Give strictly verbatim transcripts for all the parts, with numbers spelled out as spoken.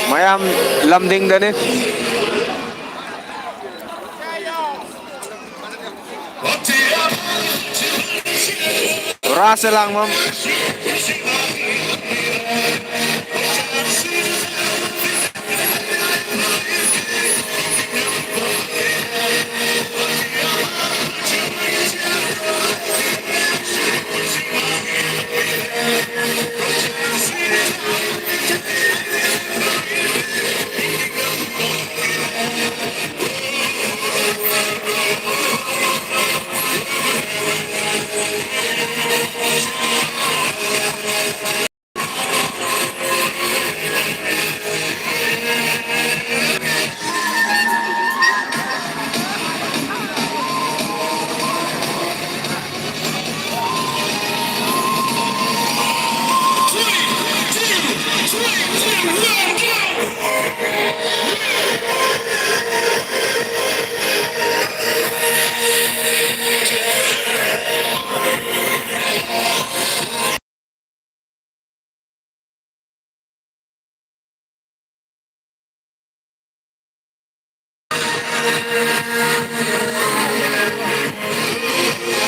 ꯃꯌꯥꯝ ꯂꯝꯗꯤꯡꯗꯅꯤ꯫ ꯔꯥꯁ ꯂꯥꯡꯕꯝ꯫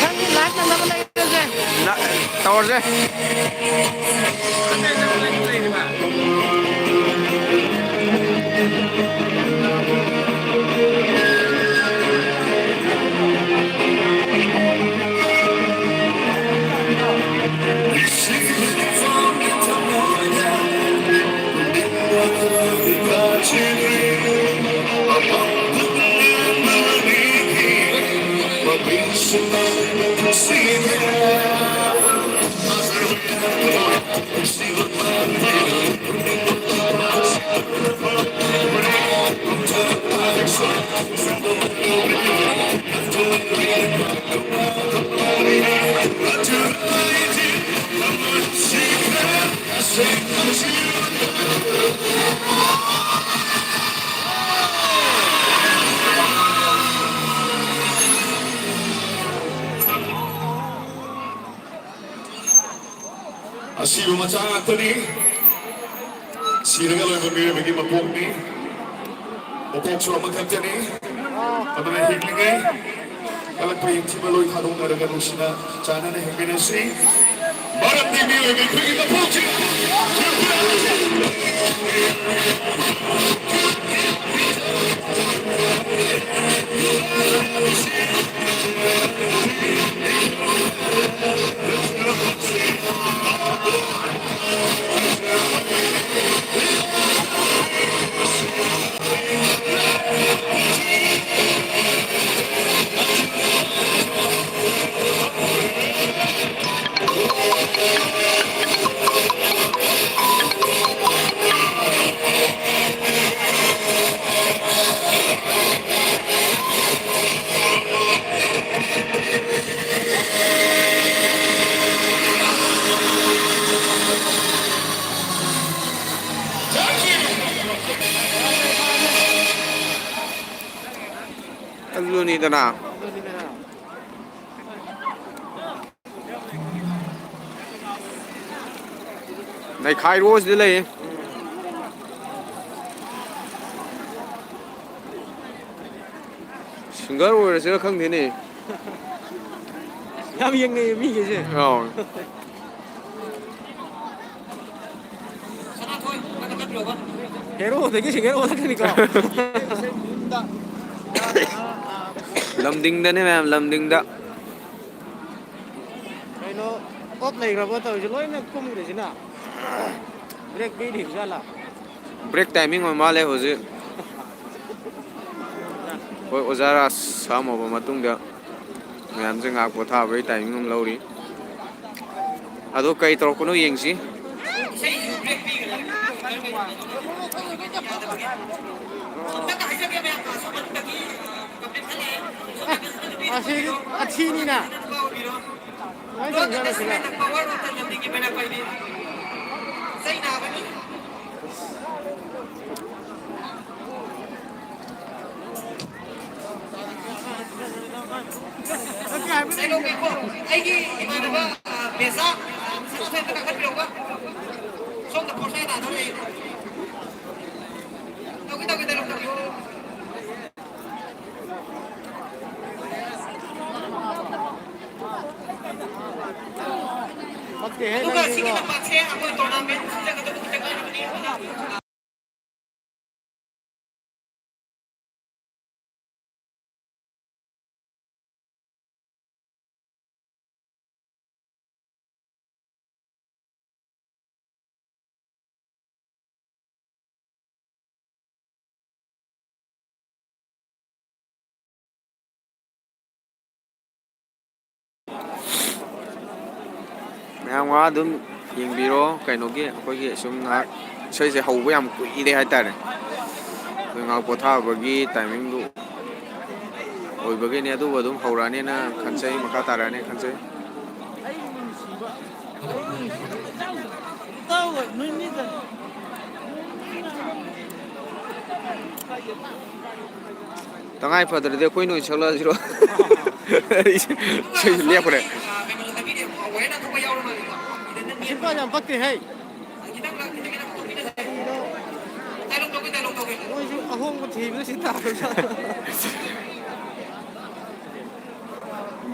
ꯅꯪꯒꯤ ꯂꯥꯏꯐ ꯅꯝꯅꯕ ꯂꯩꯔꯁꯦ꯫ ꯅ-, ꯇꯧꯔꯁꯦ꯫ ꯁꯤꯕ ꯃꯆꯥ ꯉꯥꯛꯇꯅꯤ꯫ ꯁꯤꯔꯒ ꯂꯣꯏꯕ ꯃꯤꯑꯣꯏꯕꯒꯤ ꯃꯄꯣꯛꯅꯤ꯫ ꯃꯄꯣꯛꯁꯨ ꯑꯃꯈꯛꯇꯅꯤ꯫ ꯑꯗꯨꯅ ꯍꯤꯡꯂꯤꯉꯩ ꯀꯜꯂꯛꯄ ꯌꯦꯡꯊꯤꯕ ꯂꯣꯏ ꯊꯥꯗꯣꯛꯅꯔꯒ ꯅꯨꯡꯁꯤꯅ ꯆꯥꯟꯅꯅ ꯍꯤꯡꯃꯤꯟꯅꯁꯤ꯫ ꯃꯔꯝꯗꯤ ꯃꯤꯑꯣꯏꯕ ꯑꯩꯈꯣꯏꯒꯤ ꯃꯄꯣꯛꯁꯤ ꯑꯗꯨꯅꯤꯗꯅ꯫ ꯅꯩꯈꯥꯏꯔꯣ ꯁꯤꯗ ꯂꯩꯌꯦ꯫ ꯁꯤꯡꯒꯔ ꯑꯣꯏꯔꯁꯤꯔ ꯈꯪꯗꯦꯅꯦ꯫ ꯌꯥꯝ ꯌꯦꯡꯅꯩꯌꯦ ꯃꯤꯒꯩꯁꯦ꯫ ꯑꯧ꯫ ꯍꯦꯔꯣꯗꯒꯤ ꯁꯤꯡꯒꯔ ꯑꯣꯜꯂꯛꯀꯅꯤꯀꯣ꯫ ꯂꯝꯗꯤꯡꯗꯅꯦ ꯃꯌꯥꯝ, ꯂꯝꯗꯤꯡꯗ꯫ ꯀꯩꯅꯣ, ꯑꯣꯞ ꯂꯩꯈ꯭ꯔꯕꯣ ꯇꯧꯔꯤꯁꯦ? ꯂꯣꯏꯅ ꯀꯨꯝꯈ꯭ꯔꯤꯁꯤꯅ꯫ ꯕ꯭ꯔꯦꯛ ꯄꯤꯔꯤꯕ ꯖꯥꯠꯂꯥ? ꯕ꯭ꯔꯦꯛ ꯇꯥꯏꯃꯤꯡ ꯑꯣꯏ ꯃꯥꯜꯂꯦ ꯍꯧꯖꯤꯛ꯫ ꯍꯣꯏ, ꯑꯣꯖꯥ ꯔꯥꯖ ꯁꯥꯃꯨꯕ ꯃꯇꯨꯡꯗ ꯃꯌꯥꯝꯁꯦ ꯉꯥꯏꯍꯥꯛ ꯄꯣꯊꯥꯕꯒꯤ ꯇꯥꯏꯃꯤꯡ ꯑꯃ ꯂꯧꯔꯤ꯫ ꯑꯗꯣ ꯀꯩ ꯇꯧꯔꯛꯄꯅꯣ ꯌꯦꯡꯁꯤ꯫ ꯑꯁꯤ ꯑꯊꯤꯅꯤꯅ꯫ ꯀꯃꯥꯏꯅ ꯇꯧꯔꯤꯖꯥꯠꯅꯣ ꯁꯤꯅ? ꯑꯩꯒꯤ ꯏꯃꯥꯟꯅꯕ, ꯑ, ꯕꯦꯖꯥ, ꯁꯣꯝꯗ ꯐꯣꯔꯁꯥ ꯇꯥꯗꯧꯔꯦ꯫ ꯇꯧꯒꯦ, ꯇꯧꯒꯦ, ꯇꯧꯒꯦ, ꯇꯧꯒꯦ꯫ ꯄꯛꯇꯦꯍꯦ ꯑꯗꯨꯒ ꯁꯤꯒꯤ ꯅꯪꯒꯤꯗꯣ꯫ ꯂꯝꯄꯥꯛꯁꯦ ꯑꯩꯈꯣꯏ tournament ꯁꯤꯟꯖꯒꯗꯕ ꯈꯛꯇ ꯉꯥꯏꯔꯕꯅꯤ꯫ ꯃꯌꯥꯝ ꯋꯥ ꯑꯗꯨꯝ ꯌꯦꯡꯕꯤꯔꯣ꯫ ꯀꯩꯅꯣꯒꯤ ꯑꯩꯈꯣꯏꯒꯤ ꯁꯨꯝ ꯉꯥꯏꯍꯥꯛ ꯏꯁꯩꯁꯦ ꯍꯧꯕ ꯌꯥꯝ ꯀꯨꯏꯔꯦ ꯍꯥꯏꯇꯥꯔꯦ꯫ ꯑꯩꯈꯣꯏ ꯉꯥꯏꯍꯥꯛ ꯄꯣꯊꯥꯕꯒꯤ timing ꯗꯨ ꯑꯣꯏꯕꯒꯤꯅꯦ, ꯑꯗꯨꯕꯨ ꯑꯗꯨꯝ ꯍꯧꯔꯛꯑꯅꯤꯅ ꯈꯟꯖꯩ, ꯃꯈꯥ ꯇꯥꯔꯛꯑꯅꯤ ꯈꯟꯖꯩ꯫ ꯇꯉꯥꯏ ꯐꯗ꯭ꯔꯗꯤ ꯑꯩꯈꯣꯏꯅ ꯑꯣꯏꯅ ꯁꯛꯂꯛꯑꯁꯤꯔꯣ? ꯑꯩ ꯏꯁꯩꯁꯨ ꯂꯦꯞꯈ꯭ꯔꯦ꯫ ꯑꯁꯤ ꯅꯨꯄꯥ ꯌꯥꯝ ꯄꯛꯇꯦ ꯍꯦ꯫ ꯃꯣꯏꯁꯨ ꯑꯍꯣꯡꯕ ꯊꯤꯕꯗ ꯁꯤ ꯇꯥꯕ ꯖꯥꯠꯂꯣ?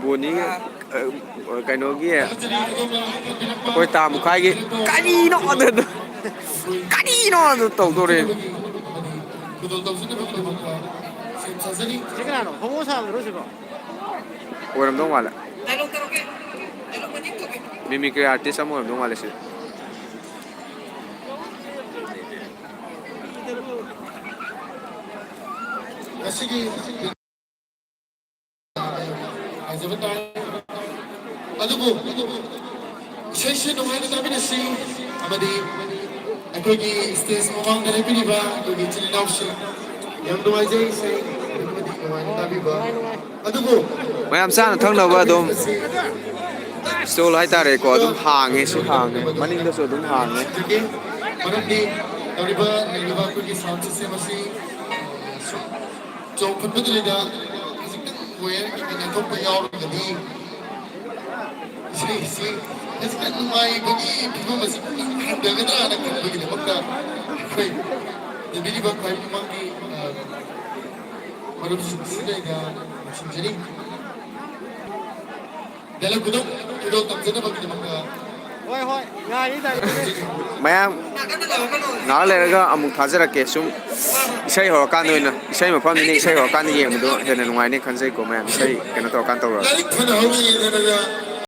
ꯕꯣꯅꯤꯒ, ꯑ, ꯀꯩꯅꯣꯒꯤ, ꯑꯩꯈꯣꯏ ꯇꯥ ꯃꯈꯥꯏꯒꯤ, "ꯀꯔꯤꯅꯣ ꯑꯗꯨꯗꯣ? ꯀꯔꯤꯅꯣ ꯑꯗꯨ ꯇꯧꯗꯣꯔꯦ?" ꯁꯤ ꯀꯅꯥꯅꯣ? ꯍꯣꯃꯣ ꯁꯥꯕꯗꯨꯔꯣ ꯁꯤꯕꯣ? ꯑꯣꯏꯔꯝꯗꯧ ꯃꯥꯜꯂꯦ꯫ Mimicry artist ꯑꯃ ꯑꯣꯏꯔꯝꯗꯧ ꯃꯥꯜꯂꯦ ꯁꯤ꯫ ꯉꯁꯤꯒꯤ ꯍꯥꯏꯖꯕ ꯇꯥꯏ꯫ ꯑꯗꯨꯕꯨ ꯏꯁꯩꯁꯤ ꯅꯨꯡꯉꯥꯏꯅ ꯇꯥꯃꯤꯟꯅꯁꯤ, ꯑꯃꯗꯤ ꯑꯩꯈꯣꯏꯒꯤ stage ꯃꯃꯥꯡꯗ ꯂꯦꯞꯄꯤꯔꯤꯕ ꯑꯩꯈꯣꯏꯒꯤ ꯏꯆꯤꯜ ꯏꯅꯥꯎꯁꯤꯡ, ꯌꯥꯝ ꯅꯨꯡꯉꯥꯏꯖꯩ ꯏꯁꯩ ꯑꯗꯨꯛꯀꯤ ꯃꯇꯤꯛ ꯅꯨꯡꯉꯥꯏꯅ ꯇꯥꯕꯤꯕ꯫ ꯑꯗꯨꯕꯨ ꯃꯌꯥꯝ ꯆꯥꯅ ꯊꯛꯅꯕ ꯑꯗꯨꯝ stall ꯍꯥꯏꯇꯥꯔꯦꯀꯣ, ꯑꯗꯨꯝ ꯍꯥꯡꯉꯦ, ꯁꯤ ꯍꯥꯡꯉꯦ, ꯃꯅꯤꯡꯗꯁꯨ ꯑꯗꯨꯝ ꯍꯥꯡꯉꯦ꯫ ꯃꯔꯝꯗꯤ ꯇꯧꯔꯤꯕ ꯂꯩꯔꯤꯕ ꯑꯩꯈꯣꯏꯒꯤ sound system ꯑꯁꯤ ꯆꯥꯎꯈꯠꯄꯗꯨꯗ ꯈꯖꯤꯛꯇꯪ wire ꯀꯩꯀꯩ ꯅꯥꯟꯊꯣꯛꯄ ꯌꯥꯎꯔꯒꯗꯤ ꯏꯁꯩꯁꯤ ꯍꯧꯖꯤꯛꯀꯤ ꯅꯨꯡꯉꯥꯏꯕꯒꯤ ꯐꯤꯕꯝ ꯑꯁꯤ ꯍꯟꯊꯒꯗ꯭ꯔꯥꯅ ꯈꯟꯕꯒꯤꯗꯃꯛꯇ ꯑꯩꯈꯣꯏ ꯂꯩꯕꯤꯔꯤꯕ ꯈ꯭ꯋꯥꯏ ꯃꯃꯥꯡꯒꯤ, ꯑ, ꯃꯔꯨꯞꯁꯤꯡꯁꯤꯗ ꯑꯩꯅ ꯅꯤꯡꯁꯤꯡꯖꯔꯤ꯫ ꯗꯥꯏꯂꯣꯛ ꯈꯨꯗꯣꯡ ꯈꯨꯗꯣꯡ ꯇꯝꯖꯅꯕꯒꯤꯗꯃꯛꯇ ꯍꯣꯏ, ꯍꯣꯏ, ꯉꯥꯏꯔꯤ ꯗꯥꯏꯂꯣꯛ꯫ ꯃꯌꯥꯝ ꯉꯥꯏꯍꯥꯛ ꯂꯩꯔꯒ ꯑꯃꯨꯛ ꯊꯥꯖꯔꯛꯀꯦ꯫ ꯁꯨꯝ ꯏꯁꯩ ꯍꯧꯔꯀꯥꯟꯗ ꯑꯣꯏꯅ, ꯏꯁꯩ ꯃꯐꯝꯅꯤꯅ ꯏꯁꯩ ꯍꯧꯔꯀꯥꯟꯗ ꯌꯦꯡꯕꯗꯣ ꯍꯦꯟꯅ ꯅꯨꯡꯉꯥꯏꯅꯤ ꯈꯟꯖꯩꯀꯣ ꯃꯌꯥꯝ꯫ ꯏꯁꯩ ꯀꯩꯅꯣ ꯇꯧꯔꯀꯥꯟꯗ ꯇꯧꯔꯛꯑꯒꯦ꯫ ꯂꯥꯏꯔꯤꯛ ꯐꯅ ꯍꯧꯅ ꯌꯦꯡꯅꯔꯒ